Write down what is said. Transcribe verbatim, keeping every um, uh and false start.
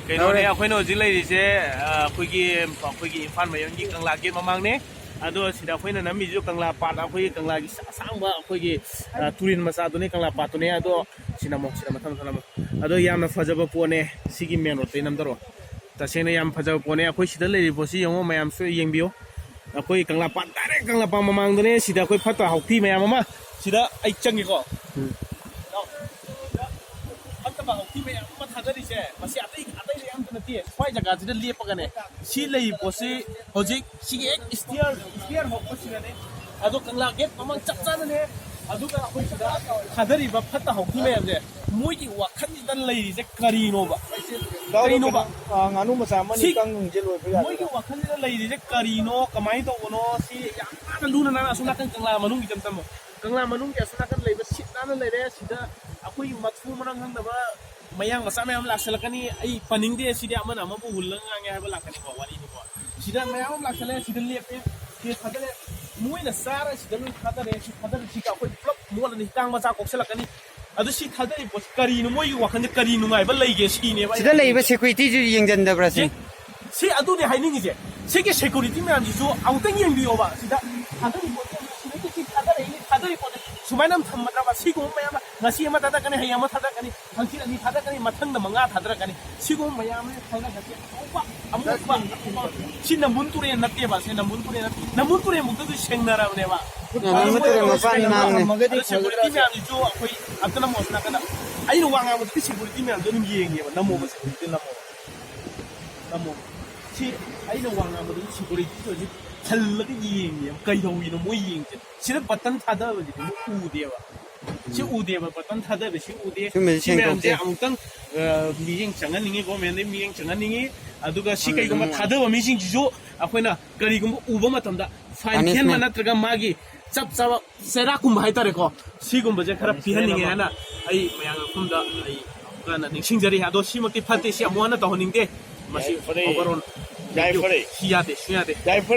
ꯀꯩꯅꯣꯅꯦ, ꯑꯩꯈꯣꯏꯅ ꯍꯧꯖꯤꯛ ꯂꯩꯔꯤꯁꯦ, ꯑ, ꯑꯩꯈꯣꯏꯒꯤ, ꯑꯩꯈꯣꯏꯒꯤ ꯏꯝꯐꯥꯜ ꯃꯌꯣꯟꯒꯤ ꯀꯪꯂꯥ ꯒꯦꯠ ꯃꯃꯥꯡꯅꯦ꯫ ꯑꯗꯣ ꯁꯤꯗ ꯑꯩꯈꯣꯏꯅ ꯅꯝꯃꯤꯁꯤꯁꯨ ꯀꯪꯂꯥ ꯄꯥꯠ, ꯑꯩꯈꯣꯏꯒꯤ ꯀꯪꯂꯥꯒꯤ ꯑꯁꯥꯡꯕ ꯑꯩꯈꯣꯏꯒꯤ, ꯑ, ꯇꯨꯔꯦꯜ ꯃꯆꯥꯗꯨꯅꯦ, ꯀꯪꯂꯥ ꯄꯥꯠꯇꯨꯅꯦ꯫ ꯑꯗꯣ ꯁꯤ ꯅꯝꯃꯣ, ꯁꯤꯗ ꯃꯊꯪ ꯃꯊꯪ ꯅꯝꯃꯣ꯫ ꯑꯗꯣ ꯌꯥꯝꯅ ꯐꯖꯕ ꯄꯣꯠꯅꯦ, ꯁꯤꯒꯤ ꯃꯦꯟ ꯔꯣꯗꯇꯩ ꯅꯝꯊꯔꯛꯑꯣ꯫ ꯇꯁꯦꯡꯅ ꯌꯥꯝ ꯐꯖꯕ ꯄꯣꯠꯅꯦ꯫ ꯑꯩꯈꯣꯏ ꯁꯤꯗ ꯂꯩꯔꯤꯕ ꯄꯣꯠꯁꯤ ꯌꯦꯡꯉꯣ, ꯃꯌꯥꯝꯁꯨ ꯌꯦꯡꯕꯤꯌꯨ꯫ ꯑꯩꯈꯣꯏ ꯀꯪꯂꯥ ꯄꯥꯠ, ꯗꯥꯏꯔꯦꯛ ꯀꯪꯂꯥ ꯄꯥꯠ ꯃꯃꯥꯡꯗꯅꯦ꯫ ꯁꯤꯗ ꯑꯩꯈꯣꯏ ꯐꯠꯇ ꯍꯥꯎꯊꯤ ꯃꯌꯥꯝ ꯑꯃ, ꯁꯤꯗ ꯑꯩ ꯆꯪꯒꯦꯀꯣ꯫ ꯎꯝ꯫ ꯐꯠꯇꯕ ꯍꯥꯎꯊꯤ ꯃꯌꯥꯝ ꯑꯃ ꯊꯥꯗꯔꯤꯁꯦ, ꯃꯁꯤ ꯑꯇꯩ, ꯑꯇꯩ ꯑꯝꯇ ꯅꯠꯇꯦ꯫ ꯁ꯭ꯋꯥꯏ ꯖꯒꯥꯁꯤꯗ ꯂꯦꯞꯄꯒꯅꯦ, ꯁꯤ ꯂꯩꯔꯤꯕ ꯄꯣꯠꯁꯤ ꯍꯧꯖꯤꯛ ꯁꯤꯒꯤ ꯍꯦꯛ ꯁ꯭ꯇꯤꯌꯔ, ꯁ꯭ꯇꯤꯌꯔ ꯍꯧꯕꯁꯤꯗꯅꯦ, ꯑꯗꯣ ꯀꯪꯂꯥ ꯒꯦꯠ ꯃꯃꯥꯡ ꯆꯞ ꯆꯥꯅꯅꯦ꯫ ꯑꯗꯨꯒ ꯑꯩꯈꯣꯏ ꯁꯤꯗ ꯊꯥꯗꯔꯤꯕ ꯐꯠꯇ ꯍꯥꯎꯊꯤ ꯃꯌꯥꯝꯁꯦ, ꯃꯣꯏꯒꯤ ꯋꯥꯈꯜꯁꯤꯗ ꯂꯩꯔꯤꯁꯦ ꯀꯔꯤꯅꯣꯕ? ꯀꯔꯤꯅꯣꯕ? ꯑ, ꯉꯥꯅꯨ ꯃꯆꯥ ꯑꯃꯅꯤ ꯁꯤ ꯀꯪ ꯅꯨꯡꯁꯦ ꯂꯣꯏꯕ ꯌꯥꯗꯦ꯫ ꯃꯣꯏꯒꯤ ꯋꯥꯈꯜꯁꯤꯗ ꯂꯩꯔꯤꯁꯦ ꯀꯔꯤꯅꯣ? ꯀꯃꯥꯏꯅ ꯇꯧꯕꯅꯣ? ꯁꯤ ꯌꯥꯝ ꯅꯥꯟꯅ ꯂꯨꯅ ꯅꯥꯟꯅ ꯑꯁꯣꯝ ꯅꯥꯀꯟ ꯀꯪꯂꯥ ꯃꯅꯨꯡꯒꯤ ꯆꯪ ꯆꯪꯉꯣ꯫ ꯀꯪꯂꯥ ꯃꯅꯨꯡꯒꯤ ꯑꯁꯣꯝ ꯅꯥꯀꯟ ꯂꯩꯕ ꯁꯤꯠ ꯅꯥꯟꯅ ꯂꯩꯔꯦ꯫ ꯁꯤꯗ ꯑꯩꯈꯣꯏ ꯃꯊꯣꯡ ꯃꯔꯝ ꯈꯪꯗꯕ ꯃꯌꯥꯡ ꯃꯆꯥ ꯃꯌꯥꯝ ꯂꯥꯛꯁꯜꯂꯛꯀꯅꯤ꯫ ꯑꯩ ꯄꯟꯅꯤꯡꯗꯦ, ꯁꯤꯗꯤ ꯑꯃꯅ ꯑꯃꯕꯨ ꯍꯨꯜꯂꯒ ꯉꯥꯡꯉꯦ ꯍꯥꯏꯕ ꯂꯥꯛꯀꯅꯤꯀꯣ, ꯋꯥꯔꯤꯅꯤꯀꯣ꯫ ꯁꯤꯗ ꯃꯌꯥꯝ ꯑꯃ ꯂꯥꯛꯁꯜꯂꯦ, ꯁꯤꯗ ꯂꯦꯞꯄꯦ, ꯁꯤꯗ ꯊꯥꯗꯔꯦ꯫ ꯃꯣꯏꯅ ꯆꯥꯔ ꯁꯤꯗ ꯂꯣꯏ ꯊꯥꯗꯔꯦ꯫ ꯁꯤ ꯊꯥꯗꯔꯦ, ꯁꯤꯒ ꯑꯩꯈꯣꯏ ꯄꯨꯂꯞ ꯃꯣꯠꯂꯅꯤ, ꯍꯤꯗꯥꯛ ꯃꯆꯥ ꯀꯣꯛꯁꯜꯂꯛꯀꯅꯤ꯫ ꯑꯗꯨ ꯁꯤ ꯊꯥꯗꯔꯤ ꯄꯣꯠꯁꯤ ꯀꯔꯤꯅꯣ? ꯃꯣꯏꯒꯤ ꯋꯥꯈꯜꯗ ꯀꯔꯤ ꯅꯨꯡꯉꯥꯏꯕ ꯂꯩꯒꯦ ꯁꯤꯅꯦꯕ ꯑꯩꯅ ꯁꯤꯗ ꯂꯩꯔꯤꯕ ꯍꯥꯏꯅꯤꯡꯉꯤꯁꯦ꯫ ꯁꯦꯀ꯭ꯌꯨꯔꯤꯇꯤꯁꯨ ꯌꯦꯡꯁꯤꯟꯗꯕ꯭ꯔꯥ ꯁꯤ? ꯁꯤ, ꯁꯤ ꯑꯗꯨꯅꯦ ꯍꯥꯏꯅꯤꯡꯉꯤꯁꯦ꯫ ꯁꯤꯒꯤ ꯁꯦꯀ꯭ꯌꯨꯔꯤꯇꯤ ꯃꯌꯥꯝꯁꯤꯁꯨ ꯑꯃꯨꯛꯇꯪ ꯌꯦꯡꯕꯤꯌꯣꯕ꯫ ꯁꯤꯗ ꯊꯥꯗꯔꯤ ꯄꯣꯠꯁꯦ, ꯁꯤꯗꯒꯤ ꯁꯤ ꯊꯥꯗꯔꯛꯏ, ꯊꯥꯗꯔꯤ ꯄꯣꯠꯁꯦ ꯁꯨꯃꯥꯏꯅ ꯑꯃ ꯊꯝꯃꯗ꯭ꯔꯕ? ꯁꯤꯒꯨꯝꯕ ꯃꯌꯥꯝ ꯑꯃ, ꯉꯁꯤ ꯑꯃ ꯊꯥꯗꯔꯛꯀꯅꯤ, ꯍꯌꯦꯡ ꯑꯃ ꯊꯥꯗꯔꯛꯀꯅꯤ, ꯍꯪꯆꯤꯠ ꯑꯅꯤ ꯊꯥꯗꯔꯛꯀꯅꯤ, ꯃꯊꯪꯗ ꯃꯉꯥ ꯊꯥꯗꯔꯛꯀꯅꯤ꯫ ꯁꯤꯒꯨꯝꯕ ꯃꯌꯥꯝ ꯑꯃ ꯊꯥꯗꯔꯛꯀꯅꯤ꯫ ꯑꯇꯣꯞꯄ, ꯑꯃꯣꯠꯄ, ꯑꯇꯣꯞꯄ꯫ ꯁꯤ ꯅꯝꯕꯨꯜ ꯇꯨꯔꯦꯜ ꯅꯠꯇꯦꯕ, ꯁꯤ ꯅꯝꯕꯨꯜ ꯇꯨꯔꯦꯜ ꯅꯠꯇꯦ꯫ ꯅꯝꯕꯨꯜ ꯇꯨꯔꯦꯜꯃꯨꯛꯇꯁꯨ ꯁꯦꯡꯅꯔꯕꯅꯦꯕ꯫ ꯑ, ꯅꯝꯕꯨꯜ ꯇꯨꯔꯦꯜ ꯃꯄꯥꯟ ꯅꯥꯟꯅ꯫ ꯑꯗꯣ ꯁꯦꯀ꯭ꯌꯨꯔꯤꯇꯤ ꯃꯌꯥꯝꯁꯤꯁꯨ ꯑꯩꯈꯣꯏ ꯑꯝꯇ ꯅꯝꯃꯣ ꯑꯁꯣꯝ ꯅꯥꯀꯟꯗ꯫ ꯑꯩꯅ ꯋꯥ ꯉꯥꯡꯕꯗꯨꯗꯤ ꯁꯦꯀ꯭ꯌꯨꯔꯤꯇꯤ ꯃꯌꯥꯝꯗꯣ ꯑꯗꯨꯝ ꯌꯦꯡꯉꯦꯕ꯫ ꯅꯝꯃꯣꯕ, ꯁꯦꯀ꯭ꯌꯨꯔꯤꯇꯤ ꯅꯝꯃꯣꯕ꯫ ꯅꯝꯃꯣ꯫ ꯁꯤ ꯑꯩꯅ ꯋꯥ ꯉꯥꯡꯕꯗꯨꯗꯤ ꯁꯦꯀ꯭ꯌꯨꯔꯤꯇꯤꯗꯣ ꯍꯧꯖꯤꯛ ꯈꯜꯂꯒ ꯌꯦꯡꯉꯦꯕ꯫ ꯀꯩꯗꯧꯔꯤꯅꯣ ꯃꯣꯏ ꯌꯦꯡꯉꯤꯁꯦ? ꯁꯤꯗ ꯕꯇꯟ ꯊꯥꯗꯕꯁꯤꯗꯤ ꯃꯣꯏ ꯎꯗꯦꯕ꯫ ꯁꯤ ꯎꯗꯦꯕ, ꯕꯇꯟ ꯊꯥꯗꯕ ꯁꯤ ꯎꯗꯦ꯫ ꯁꯨꯝꯕꯁꯤ ꯁꯤ ꯃꯌꯥꯝꯁꯦ ꯁꯦꯡꯗꯣꯛꯀꯦ꯫ ꯑꯃꯨꯛꯇꯪ, ꯑ, ꯃꯤꯠꯌꯦꯡ ꯆꯪꯍꯟꯅꯤꯡꯉꯤ, ꯒꯣꯔꯃꯦꯟꯗ ꯃꯤꯠꯌꯦꯡ ꯆꯪꯍꯟꯅꯤꯡꯉꯤ꯫ ꯑꯗꯨꯒ ꯁꯤ ꯀꯩꯒꯨꯝꯕ ꯊꯥꯗꯕ ꯃꯤꯁꯤꯡꯁꯤꯁꯨ ꯑꯩꯈꯣꯏꯅ ꯀꯔꯤꯒꯨꯝꯕ ꯎꯕ ꯃꯇꯝꯗ ꯐꯥꯏꯟ ꯊꯤꯍꯟꯕ ꯅꯠꯇ꯭ꯔꯒ ꯃꯥꯒꯤ ꯆꯞ ꯆꯥꯕ ꯆꯩꯔꯥꯛꯀꯨꯝꯕ ꯍꯥꯏꯇꯥꯔꯦꯀꯣ, ꯁꯤꯒꯨꯝꯕꯁꯦ ꯈꯔ ꯄꯤꯍꯟꯅꯤꯡꯉꯦ ꯍꯥꯏꯅ ꯑꯩ ꯃꯌꯥꯝꯒꯤ ꯃꯐꯝꯗ ꯑꯩ ꯑꯃꯨꯛꯀ ꯍꯟꯅ ꯅꯤꯡꯁꯤꯡꯖꯔꯤ꯫ ꯑꯗꯣ ꯁꯤꯃꯛꯇꯤ ꯐꯠꯇꯦ, ꯁꯤ ꯑꯃꯨꯛ ꯍꯟꯅ ꯇꯧꯍꯟꯅꯤꯡꯗꯦ꯫ ꯃꯁꯤ ꯌꯥꯏꯐꯔꯦ꯫ Over all ꯌꯥꯏꯐꯔꯦ꯫ ꯁꯤ ꯌꯥꯗꯦ, ꯁꯤ ꯌꯥꯗꯦ꯫ ꯌꯥꯏꯐꯔꯦ꯫